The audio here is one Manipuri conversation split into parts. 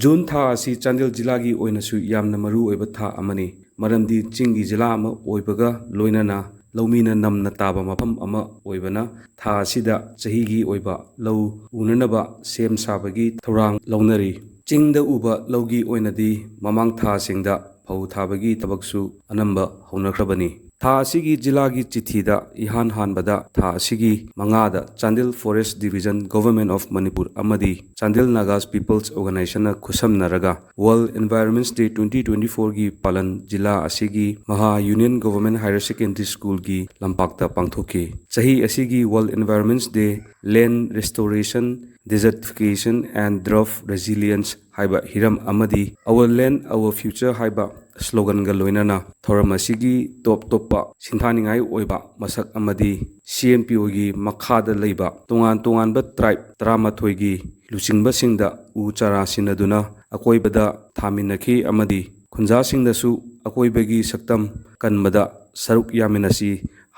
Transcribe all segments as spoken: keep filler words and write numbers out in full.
ꯖꯨꯟ ꯊꯥ ꯑꯁꯤ ꯆꯥꯟꯗꯦꯜ ꯖꯤꯂꯥꯒꯤ ꯑꯣꯏꯅꯁꯨ ꯌꯥꯝꯅ ꯃꯔꯨ ꯑꯣꯏꯕ ꯊꯥ ꯑꯃꯅꯤ꯫ ꯃꯔꯝꯗꯤ ꯆꯤꯡꯒꯤ ꯖꯤꯂꯥ ꯑꯃ ꯑꯣꯏꯕꯒ ꯂꯣꯏꯅꯅ ꯂꯧꯃꯤꯅ ꯅꯝꯅ ꯇꯥꯕ ꯃꯐꯝ ꯑꯃ ꯑꯣꯏꯕꯅ, ꯊꯥ ꯑꯁꯤꯗ ꯆꯍꯤꯒꯤ ꯑꯣꯏꯕ ꯂꯧ ꯎꯅꯅꯕ ꯁꯦꯝ ꯁꯥꯕꯒꯤ ꯊꯧꯔꯥꯡ ꯂꯧꯅꯔꯤ꯫ ꯆꯤꯡꯗ ꯎꯕ ꯂꯧꯒꯤ ꯑꯣꯏꯅꯗꯤ ꯃꯃꯥꯡ ꯊꯥꯁꯤꯡꯗ ꯐꯧ ꯊꯥꯕꯒꯤ ꯊꯕꯛꯁꯨ ꯑꯅꯝꯕ ꯍꯧꯅꯈ꯭ꯔꯕꯅꯤ꯫ ꯊꯥ ꯑꯁꯤꯒꯤ ꯖꯤꯂꯥꯒꯤ ꯆꯤꯊꯤꯗ ꯏꯍꯥꯟ ꯍꯥꯟꯕꯗ ꯊꯥ ꯑꯁꯤꯒꯤ ꯃꯉꯥꯗ Chandel Forest Division, Government of Manipur ꯑꯃꯗꯤ Chandel Nagas People's Organizationꯅ ꯈꯨꯠꯁꯝꯅꯔꯒ World Environment Day twenty twenty-fourꯒꯤ ꯄꯥꯂꯟ ꯖꯤꯂꯥ ꯑꯁꯤꯒꯤ ꯃꯍꯥ Union Government Higher Secondary Schoolꯒꯤ ꯂꯝꯄꯥꯛꯇ ꯄꯥꯡꯊꯣꯛꯈꯤ꯫ ꯆꯍꯤ ꯑꯁꯤꯒꯤ World Environment Day, Land Restoration, Desertification and Drought Resilience ꯍꯥꯏꯕ ꯍꯤꯔꯝ ꯑꯃꯗꯤ Our Land, Our Future ꯍꯥꯏꯕ sloganꯒ ꯂꯣꯏꯅꯅ ꯊꯧꯔꯝ ꯑꯁꯤꯒꯤ ꯇꯣꯞ ꯇꯣꯞꯄ ꯁꯤꯡꯊꯥꯅꯤꯡꯉꯥꯏ ꯑꯣꯏꯕ ꯃꯁꯛ ꯑꯃꯗꯤ CNPOꯒꯤ ꯃꯈꯥꯗ ꯂꯩꯕ ꯇꯣꯉꯥꯟ ꯇꯣꯉꯥꯟꯕ tribe ꯇꯔꯥꯃꯥꯊꯣꯏꯒꯤ ꯂꯨꯆꯤꯡꯕꯁꯤꯡꯗ ꯎ ꯆꯥꯔꯥ ꯁꯤꯟꯅꯗꯨꯅ ꯑꯀꯣꯏꯕꯗ ꯊꯥꯃꯤꯟꯅꯈꯤ ꯑꯃꯗꯤ ꯈꯨꯟꯖꯥꯁꯤꯡꯗꯁꯨ ꯑꯀꯣꯏꯕꯒꯤ ꯁꯛꯇꯝ ꯀꯟꯕꯗ ꯁꯔꯨꯛ ꯌꯥꯃꯤꯟꯅꯁꯤ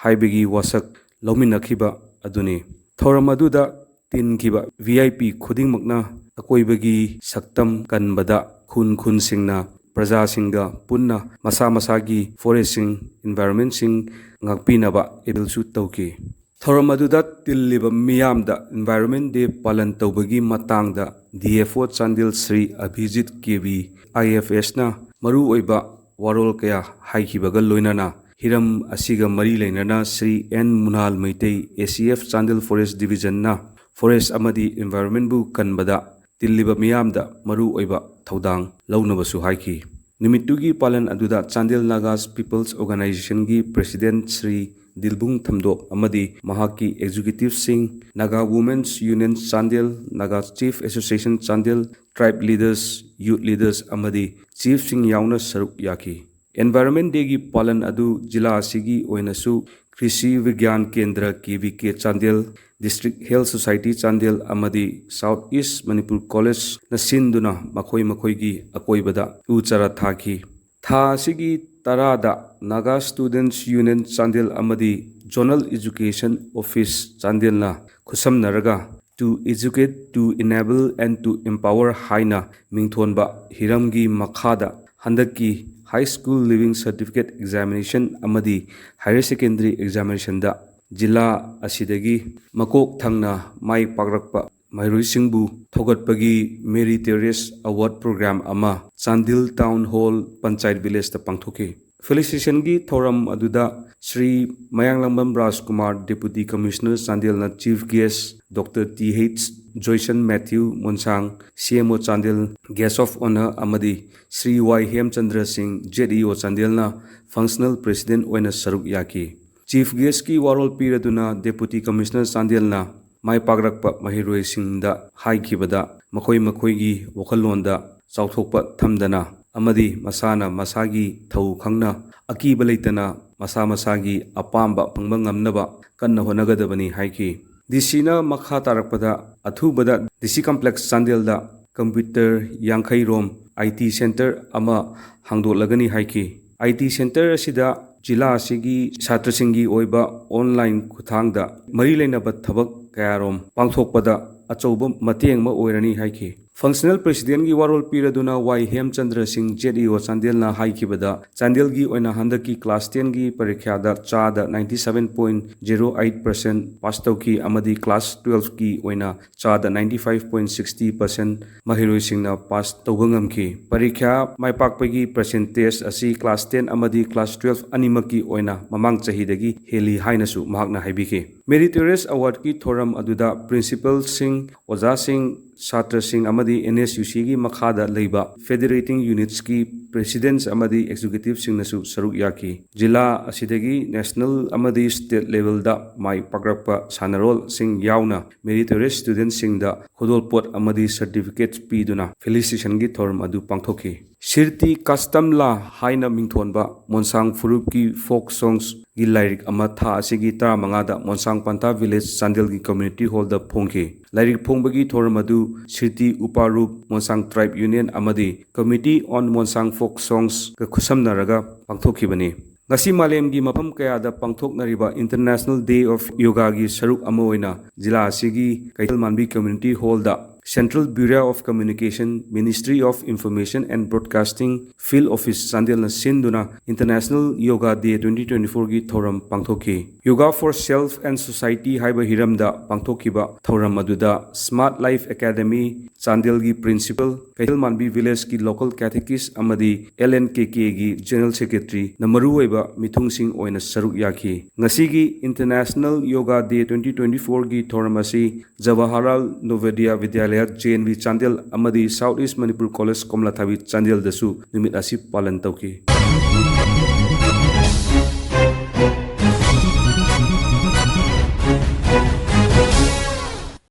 ꯍꯥꯏꯕꯒꯤ ꯋꯥꯁꯛ ꯂꯧꯃꯤꯟꯅꯈꯤꯕ ꯑꯗꯨꯅꯤ꯫ ꯊꯧꯔꯝ ꯑꯗꯨꯗ ꯇꯤꯟꯈꯤꯕ VIP ꯈꯨꯗꯤꯡꯃꯛꯅ ꯑꯀꯣꯏꯕꯒꯤ ꯁꯛꯇꯝ ꯀꯟꯕꯗ ꯈꯨꯟ ꯈꯨꯟꯁꯤꯡꯅ ꯄ꯭ꯔꯖꯥꯁꯤꯡꯒ ꯄꯨꯟꯅ ꯃꯁꯥ ꯃꯁꯥꯒꯤ forestꯁꯤꯡ, environmentꯁꯤꯡ ꯉꯥꯛꯄꯤꯅꯕ appealꯁꯨ ꯇꯧꯈꯤ꯫ ꯊꯧꯔꯝ ꯑꯗꯨꯗ ꯇꯤꯜꯂꯤꯕ ꯃꯤꯌꯥꯝꯗ Environment Day ꯄꯥꯂꯟ ꯇꯧꯕꯒꯤ ꯃꯇꯥꯡꯗ DFO ꯆꯥꯟꯗꯦꯜ ꯁ꯭ꯔꯤ ꯑꯚꯤꯖꯤꯠ KV IFSꯅ ꯃꯔꯨꯑꯣꯏꯕ ꯋꯥꯔꯣꯜ ꯀꯌꯥ ꯍꯥꯏꯈꯤꯕꯒ ꯂꯣꯏꯅꯅ ꯍꯤꯔꯝ ꯑꯁꯤꯒ ꯃꯔꯤ ꯂꯩꯅꯅ Shri N ꯃꯨꯅꯥꯜ Meitei, ACF Chandel Forest Divisionꯅ forest ꯑꯃꯗꯤ environmentꯕꯨ ꯀꯟꯕꯗ ꯇꯤꯜꯂꯤꯕ ꯃꯤꯌꯥꯝꯗ ꯃꯔꯨꯑꯣꯏꯕ ꯊꯧꯗꯥꯡ ꯂꯧꯅꯕꯁꯨ ꯍꯥꯏꯈꯤ꯫ ꯅꯨꯃꯤꯠꯇꯨꯒꯤ ꯄꯥꯂꯟ ꯑꯗꯨꯗ Chandel Nagas People's Organizationꯒꯤ President Shri ꯗꯤꯜꯕꯨꯡ ꯊꯝꯗꯣꯛ ꯑꯃꯗꯤ ꯃꯍꯥꯛꯀꯤ executiveꯁꯤꯡ, Naga Women's Union Chandel, Naga Chief Association Chandel, tribe leaders, youth leaders ꯑꯃꯗꯤ chiefꯁꯤꯡ ꯌꯥꯎꯅ ꯁꯔꯨꯛ ꯌꯥꯈꯤ꯫ Environment Dayꯒꯤ ꯄꯥꯂꯟ ꯑꯗꯨ ꯖꯤꯂꯥ ꯑꯁꯤꯒꯤ ꯑꯣꯏꯅꯁꯨ ꯀ꯭ꯔꯤꯁꯤ ꯕꯤꯒ꯭ꯌꯥꯟ ꯀꯦꯟꯗ꯭ꯔ, KVK Chandel, District Health Society Chandel ꯑꯃꯗꯤ South East Manipur Collegeꯅ ꯁꯤꯟꯗꯨꯅ ꯃꯈꯣꯏ ꯃꯈꯣꯏꯒꯤ ꯑꯀꯣꯏꯕꯗ ꯎ ꯆꯥꯔꯥ ꯊꯥꯈꯤ꯫ ꯊꯥ ꯑꯁꯤꯒꯤ ꯇꯔꯥꯗ Naga Students Union Chandel ꯑꯃꯗꯤ Zonal Education Office Chandelꯅ ꯈꯨꯠꯁꯝꯅꯔꯒ "To Educate, to Enable and to Empower" ꯍꯥꯏꯅ ꯃꯤꯡꯊꯣꯟꯕ ꯍꯤꯔꯝꯒꯤ ꯃꯈꯥꯗ ꯍꯟꯗꯛꯀꯤ High School Leaving Certificate Examination ꯑꯃꯗꯤ Higher Secondary Examinationꯗ ꯖꯤꯂꯥ ꯑꯁꯤꯗꯒꯤ ꯃꯀꯣꯛ ꯊꯪꯅ ꯃꯥꯏ ꯄꯥꯛꯂꯛꯄ ꯃꯍꯩꯔꯣꯏꯁꯤꯡꯕꯨ ꯊꯧꯒꯠꯄꯒꯤ Meritorious Award Program ꯑꯃ ꯆꯥꯟꯗꯤꯜ Town Hall Panchayat Villageꯇ ꯄꯥꯡꯊꯣꯛꯈꯤ꯫ Felicitationꯒꯤ ꯊꯧꯔꯝ ꯑꯗꯨꯗ ꯁ꯭ꯔꯤ ꯃꯌꯥꯡꯂꯥꯡꯕꯝ ꯔꯥꯖꯀꯨꯃꯥꯔ, Deputy Commissioner ꯆꯥꯟꯗꯦꯜꯅ Chief Guest, doctor T H Joyson Mathew Monsang, C M ꯑꯣ ꯆꯥꯟꯗꯦꯜ, Guest of Honour, ꯑꯃꯗꯤ ꯁ꯭ꯔꯤ ꯋꯥꯏ ꯍꯦꯝꯆꯟꯗ꯭ꯔ ꯁꯤꯡ, ꯖꯦꯠ ꯏ ꯑꯣ ꯆꯥꯟꯗꯦꯜꯅ Functional President ꯑꯣꯏꯅ ꯁꯔꯨꯛ ꯌꯥꯈꯤ꯫ Chief Guestꯀꯤ ꯋꯥꯔꯣꯜ ꯄꯤꯔꯗꯨꯅ Deputy Commissioner ꯆꯥꯟꯗꯦꯜꯅ ꯃꯥꯏ ꯄꯥꯛꯂꯛꯄ ꯃꯍꯩꯔꯣꯏꯁꯤꯡꯗ ꯍꯥꯏꯈꯤꯕꯗ, ꯃꯈꯣꯏ ꯃꯈꯣꯏꯒꯤ ꯋꯥꯈꯜꯂꯣꯟꯗ ꯆꯥꯎꯊꯣꯛꯄ ꯊꯝꯗꯅ ꯑꯃꯗꯤ ꯃꯁꯥꯅ ꯃꯁꯥꯒꯤ ꯊꯧ ꯈꯪꯅ ꯑꯀꯤꯕ ꯂꯩꯇꯅ ꯃꯁꯥ ꯃꯁꯥꯒꯤ ꯑꯄꯥꯝꯕ ꯐꯪꯕ ꯉꯝꯅꯕ ꯀꯟꯅ ꯍꯣꯠꯅꯒꯗꯕꯅꯤ ꯍꯥꯏꯈꯤ꯫ ꯗꯤ ꯁꯤꯅ ꯃꯈꯥ ꯇꯥꯔꯛꯄꯗ, ꯑꯊꯨꯕꯗ ꯗꯤ ꯁꯤ Complex ꯆꯥꯟꯗꯦꯜꯗ computer ꯌꯥꯡꯈꯩ ꯔꯣꯝ I T center ꯑꯃ ꯍꯥꯡꯗꯣꯛꯂꯒꯅꯤ ꯍꯥꯏꯈꯤ꯫ I T center ꯑꯁꯤꯗ ꯖꯤꯂꯥ ꯑꯁꯤꯒꯤ ꯁꯥꯇ꯭ꯔꯁꯤꯡꯒꯤ ꯑꯣꯏꯕ online ꯈꯨꯠꯊꯥꯡꯗ ꯃꯔꯤ ꯂꯩꯅꯕ ꯊꯕꯛ ꯀꯌꯥꯔꯣꯝ ꯄꯥꯡꯊꯣꯛꯄꯗ ꯑꯆꯧꯕ ꯃꯇꯦꯡ ꯑꯃ ꯑꯣꯏꯔꯅꯤ ꯍꯥꯏꯈꯤ꯫ Functional Presidentꯀꯤ ꯋꯥꯔꯣꯜ ꯄꯤꯔꯗꯨꯅ ꯋꯥꯏ ꯍꯦꯝꯆꯟꯗ꯭ꯔ ꯁꯤꯡ, ꯖꯦꯠ ꯏ ꯑꯣ ꯆꯥꯟꯗꯦꯜꯅ ꯍꯥꯏꯈꯤꯕꯗ, ꯆꯥꯟꯗꯦꯜꯒꯤ ꯑꯣꯏꯅ ꯍꯟꯗꯛꯀꯤ class tenꯒꯤ ꯄꯔꯤꯈ꯭ꯌꯥꯗ ꯆꯥꯗ ninety seven point zero eight percent pass ꯇꯧꯈꯤ ꯑꯃꯗꯤ class twelveꯀꯤ ꯑꯣꯏꯅ ꯆꯥꯗ ninety five point sixty percent ꯃꯍꯩꯔꯣꯏꯁꯤꯡꯅ pass ꯇꯧꯕ ꯉꯝꯈꯤ꯫ ꯄꯔꯤꯈ꯭ꯌꯥ ꯃꯥꯏ ꯄꯥꯛꯄꯒꯤ percentage ꯑꯁꯤ class ten ꯑꯃꯗꯤ class twelve ꯑꯅꯤꯃꯛꯀꯤ ꯑꯣꯏꯅ ꯃꯃꯥꯡ ꯆꯍꯤꯗꯒꯤ ꯍꯦꯜꯂꯤ ꯍꯥꯏꯅꯁꯨ ꯃꯍꯥꯛꯅ ꯍꯥꯏꯕꯤꯈꯤ꯫ Meritorious Awardꯀꯤ ꯊꯧꯔꯝ ꯑꯗꯨꯗ principalꯁꯤꯡ, ꯑꯣꯖꯥꯁꯤꯡ, ꯁꯥꯇ꯭ꯔꯁꯤꯡ ꯑꯃꯗꯤ N S U Cꯒꯤ ꯃꯈꯥꯗ ꯂꯩꯕ federating unitsꯀꯤ presidents ꯑꯃꯗꯤ executiveꯁꯤꯡꯅꯁꯨ ꯁꯔꯨꯛ ꯌꯥꯈꯤ꯫ ꯖꯤꯂꯥ ꯑꯁꯤꯗꯒꯤ national ꯑꯃꯗꯤ state levelꯗ ꯃꯥꯏ ꯄꯥꯛꯂꯛꯄ ꯁꯥꯟꯅꯔꯣꯜꯁꯤꯡ ꯌꯥꯎꯅ meritorious studentꯁꯤꯡꯗ ꯈꯨꯗꯣꯜꯄꯣꯠ ꯑꯃꯗꯤ certificate ꯄꯤꯗꯨꯅ felicitationꯒꯤ ꯊꯧꯔꯝ ꯑꯗꯨ ꯄꯥꯡꯊꯣꯛꯈꯤ꯫ ꯁꯤꯔꯇꯤ ꯀꯥꯁꯇꯝꯂꯥ ꯍꯥꯏꯅ ꯃꯤꯡꯊꯣꯟꯕ ꯃꯣꯟꯁꯥꯡ ꯐꯨꯔꯨꯞꯀꯤ folk songsꯒꯤ ꯂꯥꯏꯔꯤꯛ ꯑꯃ ꯊꯥ ꯑꯁꯤꯒꯤ ꯇꯔꯥꯃꯉꯥꯗ ꯃꯣꯟꯁꯥꯡ ꯄꯟꯊꯥ village ꯆꯥꯟꯗꯦꯜꯒꯤ community hallꯗ ꯐꯣꯡꯈꯤ꯫ ꯂꯥꯏꯔꯤꯛ ꯐꯣꯡꯕꯒꯤ ꯊꯧꯔꯝ ꯑꯗꯨ ꯁꯤꯔꯇꯤ ꯎꯄꯥꯔꯨꯞ ꯃꯣꯟꯁꯥꯡ tribe union ꯑꯃꯗꯤ Committee on ꯃꯣꯟꯁꯥꯡ folk songsꯒ ꯈꯨꯠꯁꯝꯅꯔꯒ ꯄꯥꯡꯊꯣꯛꯈꯤꯕꯅꯤ꯫ ꯉꯁꯤ ꯃꯥꯂꯦꯝꯒꯤ ꯃꯐꯝ ꯀꯌꯥꯗ ꯄꯥꯡꯊꯣꯛꯅꯔꯤꯕ International Day of Yogaꯒꯤ ꯁꯔꯨꯛ ꯑꯃ ꯑꯣꯏꯅ ꯖꯤꯂꯥ ꯑꯁꯤꯒꯤ ꯀꯩꯊꯦꯜ ꯃꯥꯟꯕꯤ Community Hallꯗ Central Bureau of Communication, Ministry of Information and Broadcasting, Field Office ꯆꯥꯟꯗꯦꯜꯅ ꯁꯤꯟꯗꯨꯅ International Yoga Day twenty twenty-fourꯒꯤ ꯊꯧꯔꯝ ꯄꯥꯡꯊꯣꯛꯈꯤ꯫ Yoga for Self and Society ꯍꯥꯏꯕ ꯍꯤꯔꯝꯗ ꯄꯥꯡꯊꯣꯛꯈꯤꯕ ꯊꯧꯔꯝ ꯑꯗꯨꯗ Smart Life Academy ꯆꯥꯟꯗꯦꯜꯒꯤ Principal, ꯀꯩꯊꯦꯜ ꯃꯥꯟꯕꯤ Villageꯀꯤ Local Catechist ꯑꯃꯗꯤ L N K Kꯒꯤ General Secretaryꯅ ꯃꯔꯨꯑꯣꯏꯕ ꯃꯤꯊꯨꯡꯁꯤꯡ ꯑꯣꯏꯅ ꯁꯔꯨꯛ ꯌꯥꯈꯤ꯫ ꯉꯁꯤꯒꯤ International Yoga Day twenty twenty-fourꯒꯤ ꯊꯧꯔꯝ ꯑꯁꯤ Jawaharlal Navodaya Vidyalaya, J N V Chandel ꯑꯃꯗꯤ South East Manipur College ꯀꯣꯝꯂꯥꯊꯥꯕꯤ ꯆꯥꯟꯗꯦꯜꯗꯁꯨ ꯅꯨꯃꯤꯠ ꯑꯁꯤ ꯄꯥꯂꯟ ꯇꯧꯈꯤ꯫